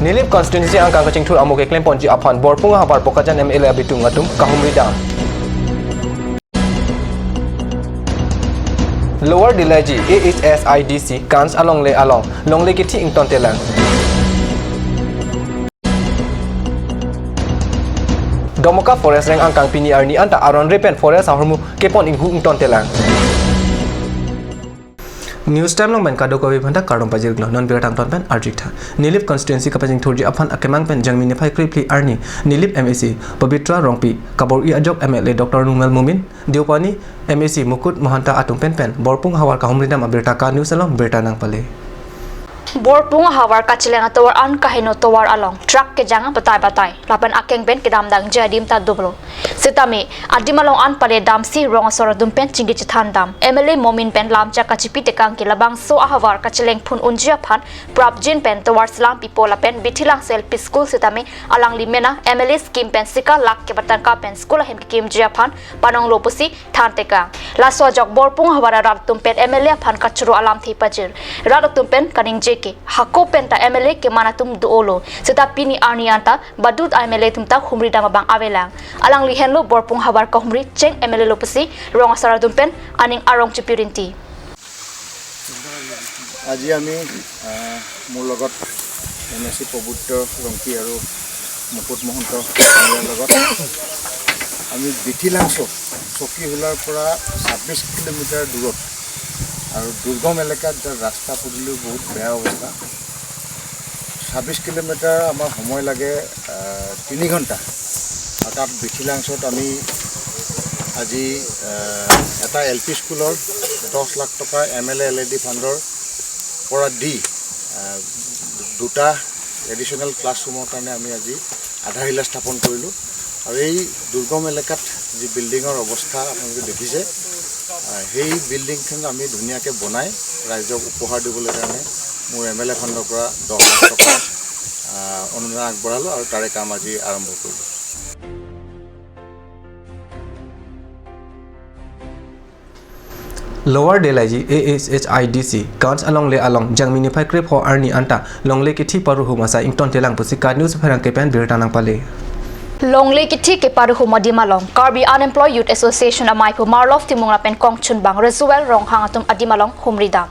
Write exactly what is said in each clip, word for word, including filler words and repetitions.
Nilip constituency angkang kachingthur amo keklem ponji aphan Borpung ahavar Bokajan M L A abitung atum kahumri dam. Lower Delaji A H S I D C Kans alongle along longle kithi ingtontelang. Domoka Forest Range angkang pini arni anta aron re pen forest ahormu kepon inghu ingtontelang. News time along pen kadokave aphanta kardom pajirlo, non birta angton pen arjik tha. Nilip constituency kapachingthurji aphan akemang pen Jangmi niphai krephli arni Nilip M A C Pabitra Rongpi, kabor-i ajok M L A Doctor Numal Momin, Deopani M A C Mukut Mahanta atum pen pen Borpung ahavar kahumri dam abirta Ka News along birta nangpale. Borpung ahavar kacheleng atovar an kaheno tovar along truck kejang batai batai lapen akeng pen kedamdangji adim ta doplo. Sitame adim along an pale damsi rong asor atum pen chingki chethan dam. M L A Momin pen lamchak kachipi tekang ke labangso ahavar kacheleng phun unji aphan prapjin pen tovar selam pipo lapen Bithi Langso L P school sitame alangli mena M L A scheme pen sika lakh kepatangka pen school ahem kekimji aphan panonglo pusi than tekang. Laso ajok Borpung ahavar arat atum pen M L A aphan kachoro alamthe pajir. Rat atum pen kaningje ke hako pen ta M L A keman atum do-olo. Seta pini arni anta badut M L A atum ta humri dam abang avelang. Alangli henlo Borpung ahavar kahumri cheng M L A lo pusi rong asar atum pen aning arong chipi rinti. আজি আমি, আহ, মোৰ লগত M A চি পবিত্ৰ ৰংপী আৰু মুকুট মহন্ত, ইয়াৰ লগত আমি বিথিলাংচ চকীহোলাৰ পৰা ছাব্বিছ কিলোমিটাৰ দূৰত আৰু দুৰ্গম এলেকাত, যাৰ ৰাস্তা পদূলিও বহুত বেয়া অৱস্থা। ছাব্বিছ কিলোমিটাৰ আমাৰ সময় লাগে, আহ, তিনি ঘণ্টা। আৰু তাত বিথিলাংচত আমি আজি, আহ, এটা এল পি স্কুলৰ দহ লাখ টকা M L A L A D ফাণ্ডৰ পৰা দি, আহ, দুটা এডিশ্যনেল ক্লাছৰুমৰ কাৰণে আমি আজি আধাৰশিলা স্থাপন কৰিলোঁ। আৰু এই দুৰ্গম এলেকাত যি বিল্ডিঙৰ অৱস্থা আপোনালোকে দেখিছে, আহ, সেই বিল্ডিংখন আমি ধুনীয়াকৈ বনাই ৰাইজক উপহাৰ দিবলৈ কাৰণে মোৰ এম এল এ ফাণ্ডৰ পৰা দহ লাখ টকা, আহ, অনুদান আগবঢ়ালোঁ আৰু তাৰে কাম আজি আৰম্ভ কৰিলোঁ। Lower Delaji A H S I D C Kans alongle along Jangmi niphai krepho arni anta longle kithi paruhum asai ingtontelang pusi Ka News pherangke pen birta nangpale. Longle kithi keparuhum adim along Karbi Unemployed Youth Association amei pu Marlof Timung lapen kongchunbang Rezuel Ronghang atum adim along humri dam.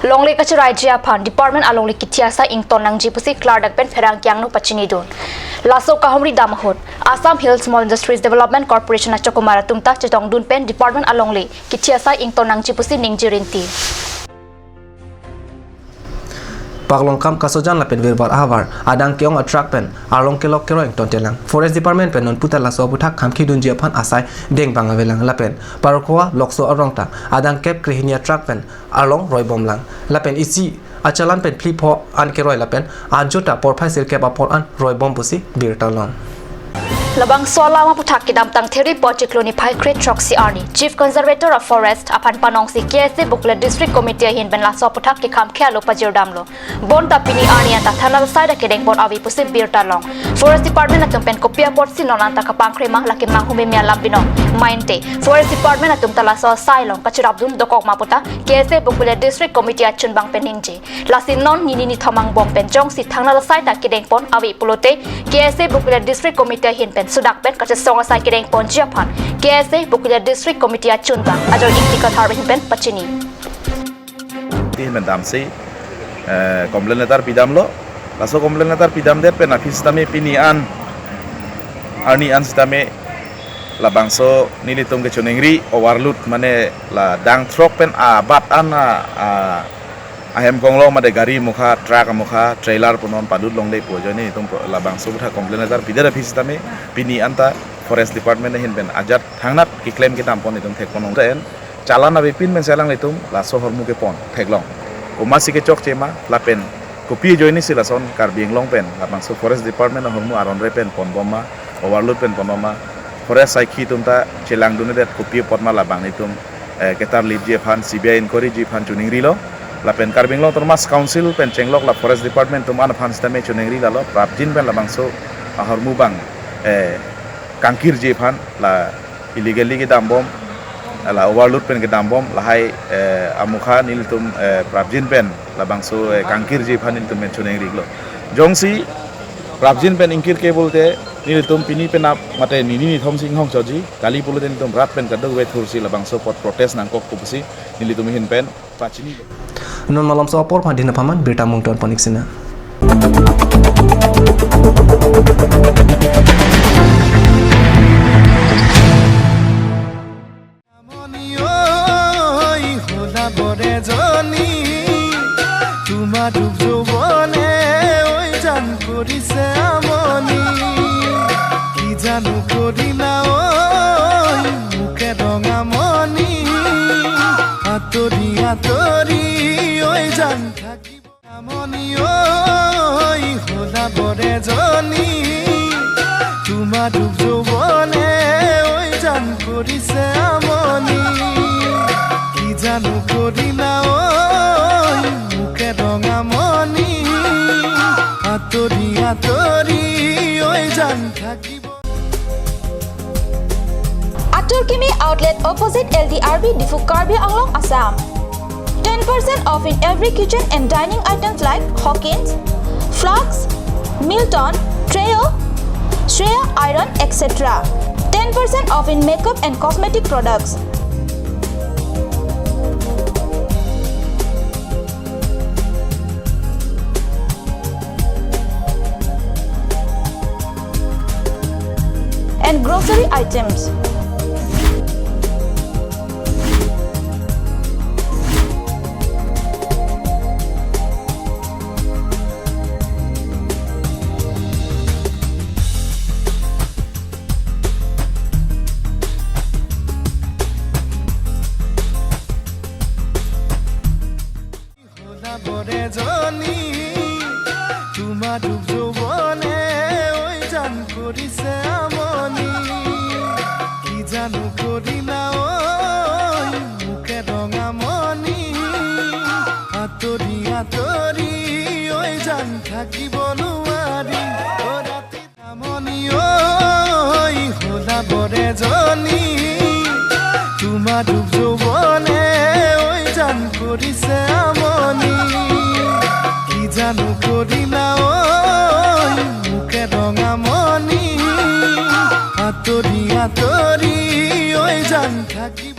Longle kachiraiji aphan department alongle kithi asai ington nangji pusi klardak pen pherangke angno pachinidun. Laso kahumri dam ahut Assam Hill Small Industries Development Corporation achokomar atum ta chetongdun pen department alongle kithi asai ington nangji pusi ningje rinti. Paklongkam Kasojan lapen Virbar ahavar adang ke-ong a-truck pen arlong kelok keroi ingtontelang. Forest Department pen non puta laso aputhak kham khidunji aphan asai deng bang avelang lapen Parokhowa Lokso arong ta adang kep krehini a-truck pen arlong roibomlang. Lapen isi achalan pen phli pho an keroi lapen anjo ta porphai sirkep apor an roibom pusi birta long. Labangso alam aputhak kedamtang Theri Pochiklo niphai kre throksi arni Chief Conservator of Forest aphan panongsi K S A Bokulia District Committee ahin pen laso aputhak kekham khia lo pajir damlo. Bonta pini arni anta thana asai ta kedengpon ave pusi birta long. Forest Department atum pen kopi apotsi non anta kapangkre ma lake manghumeme alam binong. Mainte Forest Department atum ta laso asai along kachirapdun dokok ma puta K S A Bokulia District Committee achunbang pen ningje. Lasi non nini nithom angbong pen jongsi thana asai ta kedengpon ave pulote K S A Bokulia District Committee ahin pen sudak pen kachesong asai kedengponji aphan K S A Bokulia District Committee achunbang Ajor Ingti Kathar ahin pen pachini. Ti men damsi, eh, complaint letter pidamlo. Laso complaint letter pidamdet pen aphi sitame pini an, arni an sitame labangso nelitum kechoningri overload mane la dang truck pen abat an a, a, ahem konglong mate gari mukha, truck mukha, trailer punon padut longle pu ajoine nelitum pro-, labangso aputhak complaint letter pidet aphi sitame pini anta Forest Department ahin pen ajat thangnat keklem kedam pon nelitum thekpon long ten. Chalan avepin pen selang nelitum laso ahormu kepon theklong. Komatsi kechokche ma lapen kopi ajoinesi lason Karbi Anglong pen labangso Forest Department ahormu aron re pen ponbom ma, overload pen ponbom ma, forest saikhi atum ta chelangdundet kopi apot ma labang nelitum, eh, ketarlipji aphan, C B I inquiryji aphan choningrilo. Lapen Karbi Anglong Autonomous Council pen chenglok la Forest Department atum an aphan sitame choningri lalo, prapjin pen labangso ahormu bang, eh, kangkirji aphan la illegally kedambom, la overload pen kedambom, lahai, eh, amukha nelitum, eh, prapjin pen labangso, eh, kangkirji aphan nelitum pen choningrilo. Jongsi prapjin pen ingkir ke pulote nelitum pini penap mate nini nithom si inghong choji, kali pulote nelitum rat pen kadokave thursi labangso apot protest nangkokpo pusi nelitum ahin pen pachini. Non malomso apor phan dina paman birta mungton ponik sina. Amoni oi, hola bore joni, তোমার রূপ যৌবনে ওই জান করিছে আমনি। কি জানো করি না ওই, মুখে রঙ আমনি, আতরি আতরি ওই জান থাকিব। Amoni oi, hola bore joni, তোমার রূপ যৌবনে ওই জান করিছে আমনি। কি জানো করি না ওই, মুখে রঙ আমনি, আতরি আতরি ওই জান থাকিব। Atur Kimi Outlet, opposite L D R B, Diphu, Karbi Anglong, Assam. Ten percent off in every kitchen and dining items like Hawkins, flasks, Milton, Trio, Shreya iron, et cetera. Ten percent off in makeup and cosmetic products. And grocery items. Hola bore joni, তোমার রূপ যৌবনে ওই জান করিছে আমনি। কি জানো করি না ওই, মুখে রঙ আমনি, আতরি আতরি ওই জান থাকিব নোৱাৰি। ও ৰাতি Amoni oi, hola bore joni, তোমার রূপ যৌবনে ওই জান করিছে আমনি। কি জানো করি না ওই, মুখে রঙ আমনি, আতরি আতরি ওই জান থাকিব।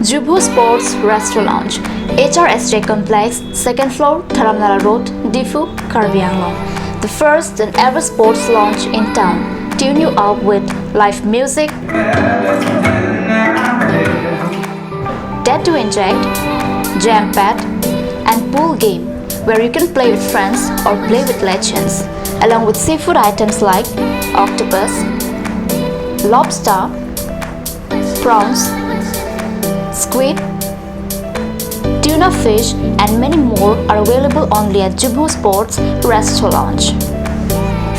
Jubhu Sports Restaurant Lounge, H R S J Complex, second floor, Dharamnala Road, Diphu, Karbi Anglong. The first and ever sports lounge in town. Tune you up with live music, tattoo inject, jam pad, and pool game where you can play with friends or play with legends, along with seafood items like octopus, lobster, prawns, squid, tuna fish, and many more are available only at Jubhu Sports Restaurant Lounge.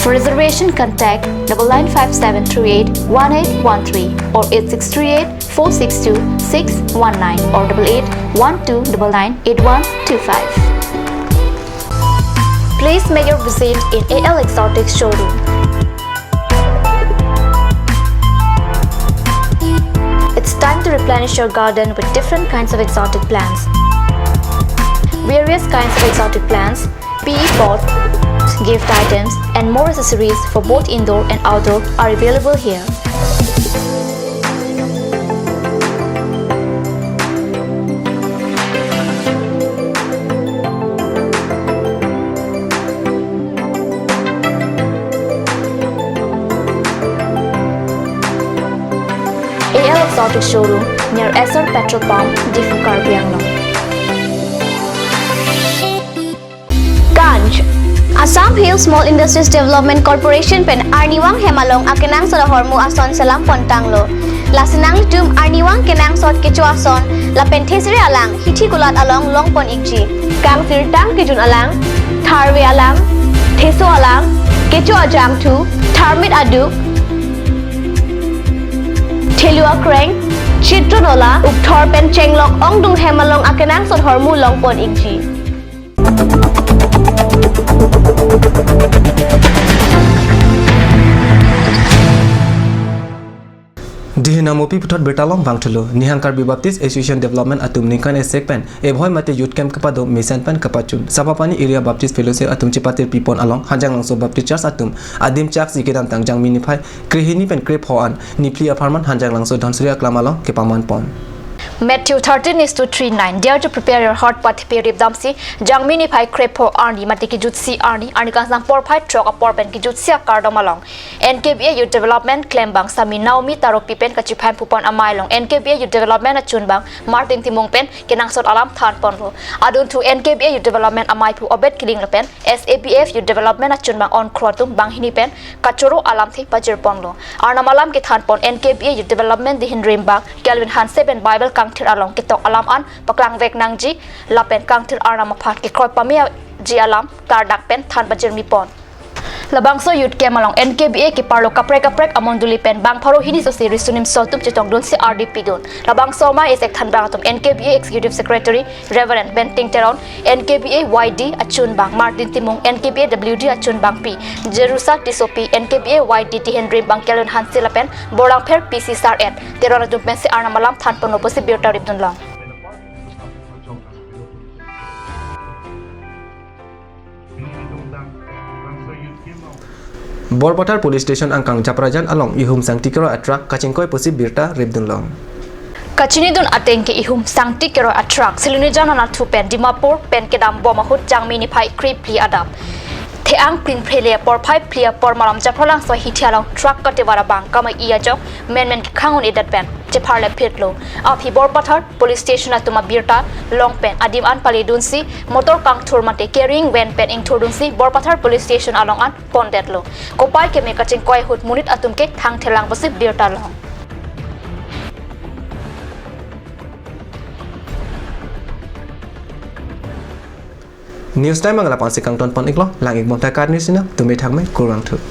For reservation, contact double nine five seven three eight one eight one three or eight six three eight four six two six one nine or double eight one two double nine eight one two five. Please make your visit in A L Exotic Showroom. It's time to replenish your garden with different kinds of exotic plants. Various kinds of exotic plants, P E pots, gift items, and more accessories for both indoor and outdoor are available here. A L Exotic Showroom near Essar Petrol Pump, Diphu, Karbi Anglong. Ganj. Assam Hill Small Industries Development Corporation pen arnivang hem along akenangsot ahormu ason selam pontanglo. Lasi nanglitum arnivang kenangsot kecho ason lapen thesere alang hithi kulat along longpon ikji. Kangsirtang kejun alang, tharve alang, theso alang, kecho ajangthu, tharmit aduk, thelu akreng, chitron ola, ukthor pen chenglok ongdung hem along akenangsot ahormu longpon ikji. Dihin Amopi puthot birta along vangthulo. Nihang Karbi Baptist Association Development atum ningkan esek pen ebhoi mate youth camp kepado mesen pen kepachun Sapapani Area Baptist Fellowship atum chepatir pipon along Hanjanglangso Baptist Church atum adim chak si kedamtang Jangmi niphai krehini pen krepho an niphli apharman Hanjanglangso Dhansiri aklam along kepaman pon. Matthew thirteen is to three nine. Dare to prepare your heart, pathepi rip damsi Jangmi niphai krepho arni mate kejutsi arni, arni kangsam porphai throk apor pen kejutsi akardom along N K B A Youth Development klembang Sami Naomi Taropi pen kachiphan pupon amei along N K B A Youth Development achunbang Martin Timung pen kenangsot alam thanponlo. Adunthu N K B A Youth Development ameiphu Obed Kiling lapen S A B F Youth Development achunbang onkro atum banghini pen kachoro alamthe pajirponlo. Arnam alam kethanpon N K B A Youth Development dihin rimbang Kelvin Hanse pen Bible kangthir along ketok alam an paklangvek nangji lapen kangthir arnam aphan kekroi pameji alam tardak pen than pajirmipon. Labangso youth camp along N K B A keparlo kaprek kaprek amondoli pen bang pharo hini sosi riso nimso atum chetongdunsi ardi pidun. Labangso amei esek thanbang atum N K B A Executive Secretary Reverend Benting Teron, N K B A Y D achunbang Martin Timung, N K B A W D achunbang Pi Jerusa Tissopi, N K B A Y D dihin rimbang Kelvin Hanse lapen Borlangpher P C Sar et Teron atum pensi arnam alam thanponlo pusi birta ripdunlong. Borpathar Police Station angkang Japrajan along ihum sangti keroi a-truck kachingkoi pusi birta ripdunlong. Kachinidun ateng ke ihum sangti keroi a-truck Silonijan anatthu pen Dimapur pen kedambom ahut Jangmi niphai krephli adap the-ang prinphre le porphai phli apor Maram Japhrolangso hithi along truck katevar abang kama-i ajok menmen kekhang un-edet pen chepharle phitlo. Aphi Borpathar Police Station atum abirta long pen adim an paledunsi motor kangthur mate carrying van pen ingthurdunsi Borpathar Police Station along an pondetlo. Kopai keme kachingkoi ahut monit atum ke thangthelang pusi birta long. News time ang lapu-an si kangtonpon iklo, lang-ik bonta Kat News Channel, tumi thakme kurvangthu.